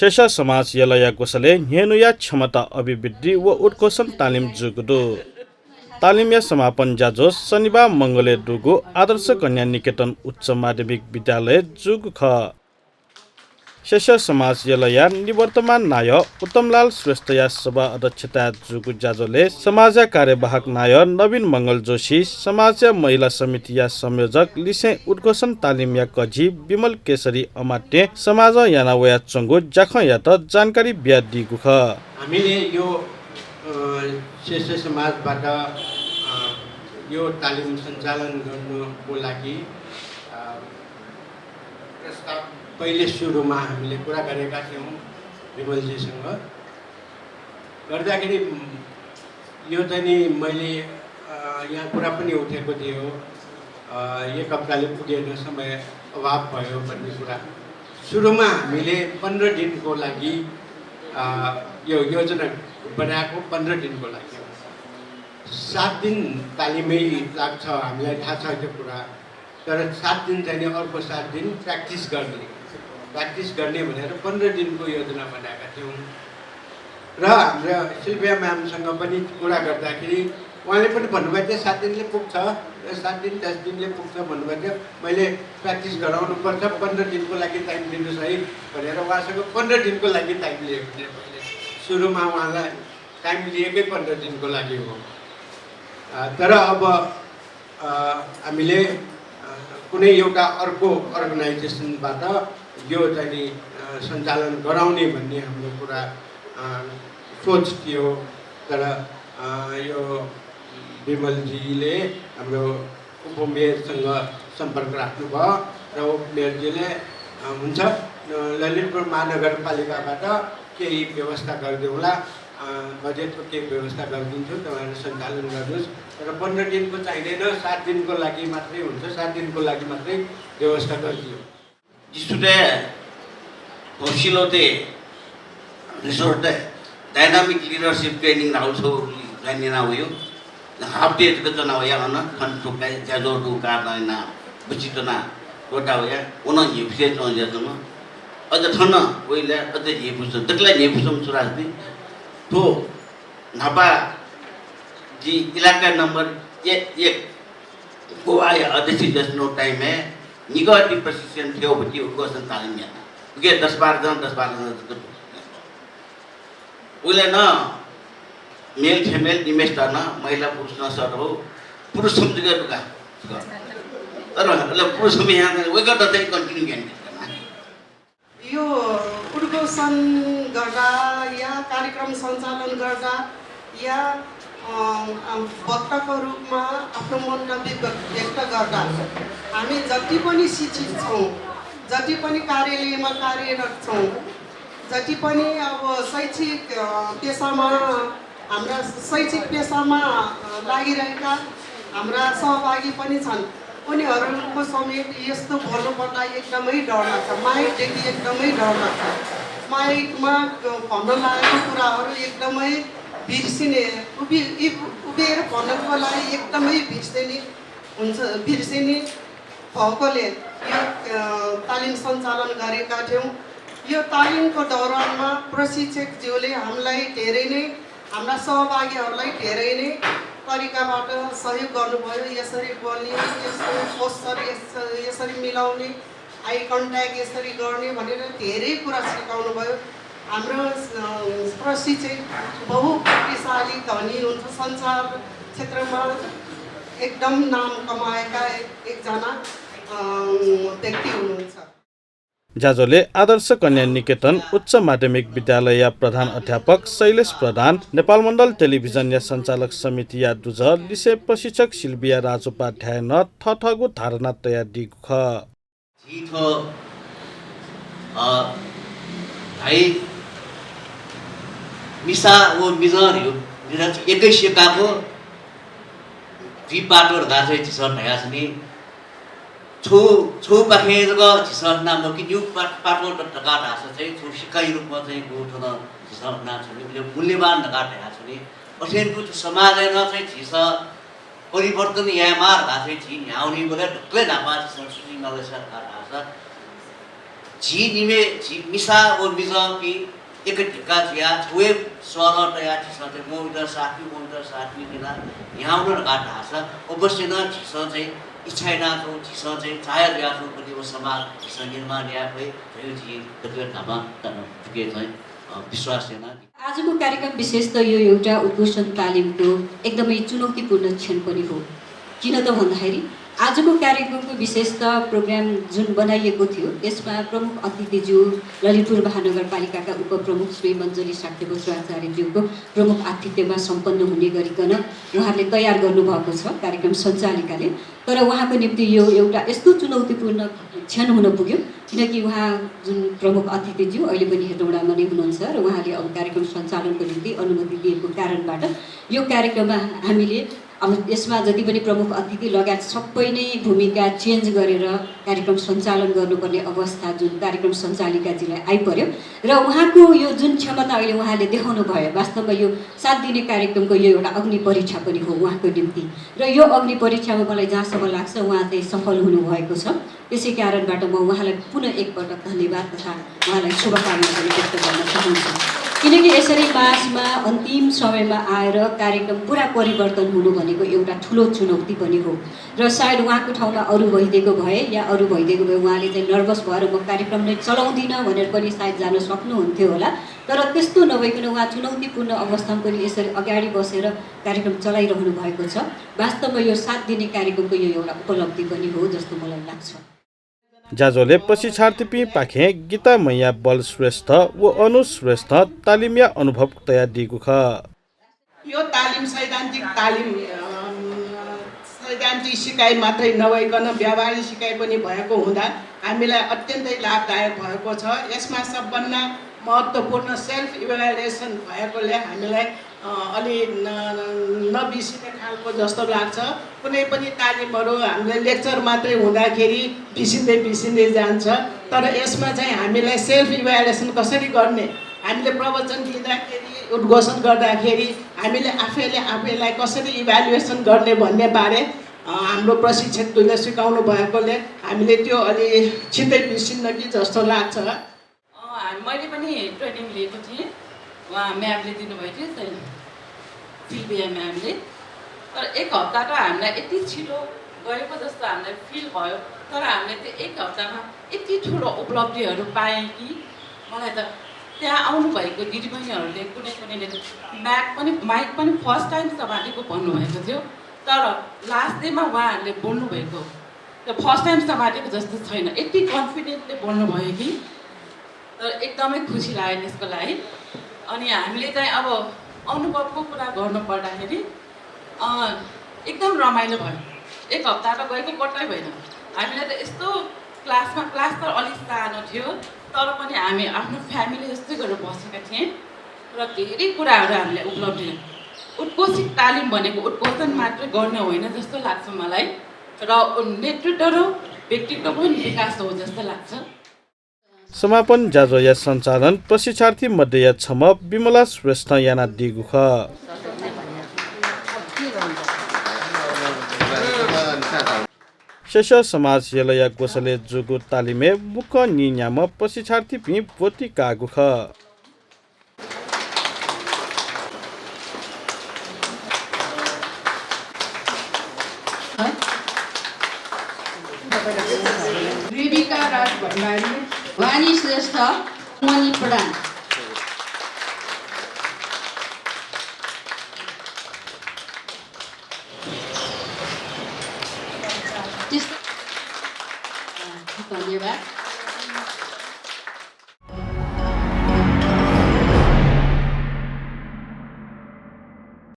शेष समाज यलया कोसले हेनुया क्षमता अभिवृद्धि व उत्कोषण तालिम जुगुदो तालिम या समापन जाजो शनिबार मंगले दुगो आदर्श कन्या निकेतन उच्च माध्यमिक विद्यालय जुग ख शेष समाज यलया निवर्तमान नाय उत्तमलाल श्रेष्ठ या सभा अध्यक्षता जुगु जाजोले समाज कार्यवाहक नाय नवीन मंगल जोशी समाज महिला समिति या संयोजक लिसे उद्घोषण तालिम या कजी विमल केसरी अमात्य समाज यानावया चंगु जाख या त जानकारी बिया दिगु ख हामीले यो शेष समाजबाट यो तालिम सञ्चालन गर्नुको लागि प्रस्ताव पहिले सुरुमा हामीले कुरा गरेका थियौँ विमलजीसँग गर्दाखेरि यो चाहिँ नि मैले यहाँ कुरा पनि उठेको थियो एक हप्ताले पुगेन समय अभाव भयो भन्ने कुरा सुरुमा हामीले 15 दिनको लागि यो योजना बनाएको 15 दिनको लागि 7 दिन तालिमै लाग्छ हामीलाई थाहा छ त्यो कुरा तर 7 दिन चाहिँ अर्को 7 दिन प्र्याक्टिस गर्ने भनेर 15 दिनको योजना बनाएका थियौँ र हाम्रो शिल्पिया म्यामसँग पनि कुरा गर्दाखेरि उहाँले पनि भन्नुभएको थियो 7 दिनले पुग्छ 7 दिन 10 दिनले पुग्छ भन्नुभएको थियो मैले प्र्याक्टिस गराउनु पर्छ 15 दिनको लागि टाइम दिनुहोस् है भनेर उहाँसँग 15 दिनको लागि टाइम लिएको थिएँ मैले सुरुमा उहाँलाई टाइम लिएकै 15 दिनको लागि हो तर अब हामीले कुनै एउटा अर्को अर्गनाइजेसनबाट यो चाहिँ नि सञ्चालन गराउने भन्ने हाम्रो कुरा सोच थियो तर यो विमलजीले हाम्रो उपमेयरसँग सम्पर्क राख्नुभयो र उपमेयरजीले हुन्छ ललितपुर महानगरपालिकाबाट केही व्यवस्था गरिदिउँला बजेटको केही व्यवस्था गरिदिन्छु तपाईँहरू सञ्चालन गर्नुहोस् तर 15 दिनको चाहिँदैन 7 दिनको लागि मात्रै हुन्छ 7 दिनको लागि मात्रै व्यवस्था गरिदियो जिसुटे होसिलोते रिसोर्ट डायनामिक लिडरशिप ट्रेनिङ राउछौ जानिना हो यो हाफ डे को जना हो या न खन ठुकाइ ज्याजो दु कारना बुचितना गोटा हो या उन हिफसे चोंजेतम अझ थन ओइले अझ हिफुस तकला हिफुसम सुराजनी तो नापा जी इलाका नंबर 1 गोवा या अध्यक्ष जस्ट नो टाइम है निगेटिव प्रशिक्षण थियो भति उनको सञ्चालन यहाँ के 10-12 जना उले न मेल फिमेल इमेस्टर न महिला पुरुष न सर हो पुरुष समझिए दुका तर पुरुष में यहाँ वेगा त चाहिँ कन्टिन्यू गर्ने यो उद्घोषण गर्दा या कार्यक्रम सञ्चालन गर्दा या वक्ताको रूपमा आफ्नो मन्तव्य व्यक्त गर्दा हामी जति पनि शिक्षित छौँ जति पनि कार्यालयमा कार्यरत छौँ जति पनि अब शैक्षिक पेसामा हाम्रा शैक्षिक पेसामा लागिरहेका हाम्रा सहभागी पनि छन् उनीहरूको समेत यस्तो भन्नुपर्दा एकदमै डर लाग्छ माइकदेखि एकदमै डर लाग्छ माइकमा भन्न लागेको कुराहरू एकदमै बिर्सिने उभिएर भन्नको लागि एकदमै बिर्सिने भएकोले यो तालिम सञ्चालन गरेका थियौँ यो तालिमको दौरानमा प्रशिक्षकज्यूले हामीलाई धेरै नै हाम्रा सहभागीहरूलाई धेरै नै तरिकाबाट सहयोग गर्नुभयो यसरी बोल्ने यसरी पोस्टर यसरी मिलाउने आई कन्ट्याक्ट यसरी गर्ने भनेर धेरै कुरा सिकाउनु भयो हाम्रो प्रशिक्षक बहुप्रतिशाली धनी हुन्छ सञ्चार क्षेत्रमा एकदम नाम कमाएका एकजना व्यक्ति हुनुहुन्छ जाजोले आदर्श कन्या निकेतन उच्च माध्यमिक विद्यालय प्रधान अध्यापक शैलेश प्रधान नेपालमण्डल टेलिभिजन या सञ्चालक समिति या दुज लिसे प्रशिक्षक शिल्पिया राजोपाध्याय न थथगु धारणा तयार दिगु ख भाइ मिसा वो मिजर यो निराज एकै सेकाको रिपाटो गाछै छिसन भयासनी छु पाखेको छिसन नाम कि न्यू पाटो टका ढास चाहिँ छु सिकाइ रूपमा चाहिँ गोठन छिसन नाम छ मूल्यवान ढका ढास नि असेनको समाजैन चाहिँ छिस परिवर्तन यामार गाछै छि न्याउनी बोले ढक्लै नापा छिसन सुनि नले सरकार ढास झी निमे झी मिसा और मिसा की एक ढिक्का थिया छुए सोलर तया छिसते म उधर साथी किना यहाँ उनीहरू घाट हाँस अवश्य न छिस चाहिँ इच्छा ना तो छिस चाहिँ चाहे ल्या तो पनि वो समाज छिस निर्माण या भए यो झी कतिवटा ठाउँमा पुगे चाहिँ विश्वास छैन। आजको कार्यक्रम विशेष त यो एउटा उद्घोषण तालिमको एकदमै चुनौतीपूर्ण क्षण पनि हो। किन त भन्दाखेरि आजको कार्यक्रमको विशेषता प्रोग्राम जुन बनाइएको थियो यसमा प्रमुख अतिथिज्यू ललितपुर महानगरपालिकाका उपप्रमुख श्री मञ्जली साक्यवज्राचार्यज्यूको प्रमुख आतिथ्यमा सम्पन्न हुने गरिकन उहाँहरूले तयार गर्नुभएको छ कार्यक्रम सञ्चालिकाले। तर उहाँको निम्ति यो एउटा यस्तो चुनौतीपूर्ण क्षण हुन पुग्यो किनकि उहाँ जुन प्रमुख अतिथिज्यू अहिले पनि हेटौँडामा नै हुनुहुन्छ र उहाँले अब कार्यक्रम सञ्चालनको निम्ति अनुमति दिएको कारणबाट यो कार्यक्रममा हामीले अब यसमा जति पनि प्रमुख अतिथि लगायत सबै नै भूमिका चेन्ज गरेर कार्यक्रम सञ्चालन गर्नुपर्ने अवस्था जुन कार्यक्रम सञ्चालिकाजीलाई आइपर्यो र उहाँको यो जुन क्षमता अहिले उहाँले देखाउनु भयो वास्तवमा यो 7 दिने कार्यक्रमको यो एउटा अग्नि परीक्षा पनि हो उहाँको निम्ति र यो अग्नि परीक्षामा मलाई जहाँसम्म लाग्छ उहाँ चाहिँ सफल हुनुभएको छ। त्यसै कारणबाट म उहाँलाई पुनः एकपटक धन्यवाद तथा उहाँलाई शुभकामना पनि व्यक्त गर्न चाहन्छु किनकि यसरी मार्चमा अन्तिम समयमा आएर कार्यक्रम पुरा परिवर्तन हुनु भनेको एउटा ठुलो चुनौती पनि हो र सायद उहाँको ठाउँमा अरू भइदिएको भए या अरू भइदिएको भए उहाँले चाहिँ नर्भस भएर म कार्यक्रम नै चलाउँदिनँ भनेर पनि सायद जान सक्नुहुन्थ्यो होला। तर त्यस्तो नभइकन उहाँ चुनौतीपूर्ण अवस्थामा पनि यसरी अगाडि बसेर कार्यक्रम चलाइरहनु भएको छ। वास्तवमा यो 7 दिने कार्यक्रमको यो एउटा उपलब्धि पनि हो जस्तो मलाई लाग्छ। जाजोले प्रशिक्षार्थी पि पाखे गीता मैया बल श्रेष्ठ व अनु श्रेष्ठ तालिमिया अनुभव तया दिएको ख। यो तालिम सैद्धान्तिक सिकाइ मात्रै नभइकन व्यावहारिक सिकाइ पनि भएको हुँदा हामीलाई अत्यन्तै लाभदायक भएको छ। यसमा सबभन्दा महत्त्वपूर्ण सेल्फ इभ्यालुएसन भएकोले हामीलाई अलि नबिर्सिने खालको जस्तो लाग्छ। कुनै पनि तालिमहरू हामीले लेक्चर मात्रै हुँदाखेरि बिर्सिँदै जान्छ तर यसमा चाहिँ हामीलाई सेल्फ इभ्यालुएसन कसरी गर्ने हामीले प्रवचन दिँदाखेरि उद्घोषण गर्दाखेरि हामीले आफैलाई कसरी इभ्यालुएसन गर्ने भन्ने बारे हाम्रो प्रशिक्षकले सिकाउनु भएकोले हामीले त्यो अलि छिट्टै बिर्सिन्न कि जस्तो लाग्छ। मैले पनि ट्रेनिङ लिएको थिएँ उहाँ म्यामले दिनुभएको थियो सिल्भिया म्यामले। तर 1 हप्ता त हामीलाई यति छिटो गएको जस्तो हामीलाई फिल भयो तर हामीले त्यो 1 हप्तामा यति ठुलो उपलब्धिहरू पाएँ कि मलाई त त्यहाँ आउनुभएको दिदीबहिनीहरूले कुनैले माइक पनि फर्स्ट टाइम समातेको भन्नुभएको थियो तर लास्ट डेमा उहाँहरूले बोल्नुभएको त्यो फर्स्ट टाइम समातेको जस्तो छैन यति कन्फिडेन्टले बोल्नुभयो कि तर एकदमै खुसी लाग्यो यसको लागि। अनि हामीले चाहिँ अब अनुभवको कुरा गर्नु पर्दाखेरि एकदम रमाइलो भयो। 1 हप्ता त गएको कतै भएन। हामीले त यस्तो क्लास त अलिक सानो थियो तर पनि हामी आफ्नो फ्यामिली जस्तै गरेर बसेका थियौँ र धेरै कुराहरू हामीले उपलब्धि उत्कोचित तालिम भनेको उद्घोषण मात्रै गर्ने होइन जस्तो लाग्छ मलाई र नेतृत्व र व्यक्तित्वको पनि विकास हो जस्तो लाग्छ। समापन जाजोया सञ्चालन प्रशिक्षार्थी मध्ये या छम विमला श्रेष्ठ याना दिगु ख। शेष समाज यलया गोसले जुगु तालिमे मुख निन्याम प्रशिक्षार्थी पि पोती कागु ख। रेबिका राज भण्डारी वाणी श्रेष्ठ मणि प्रधान। धन्यवाद।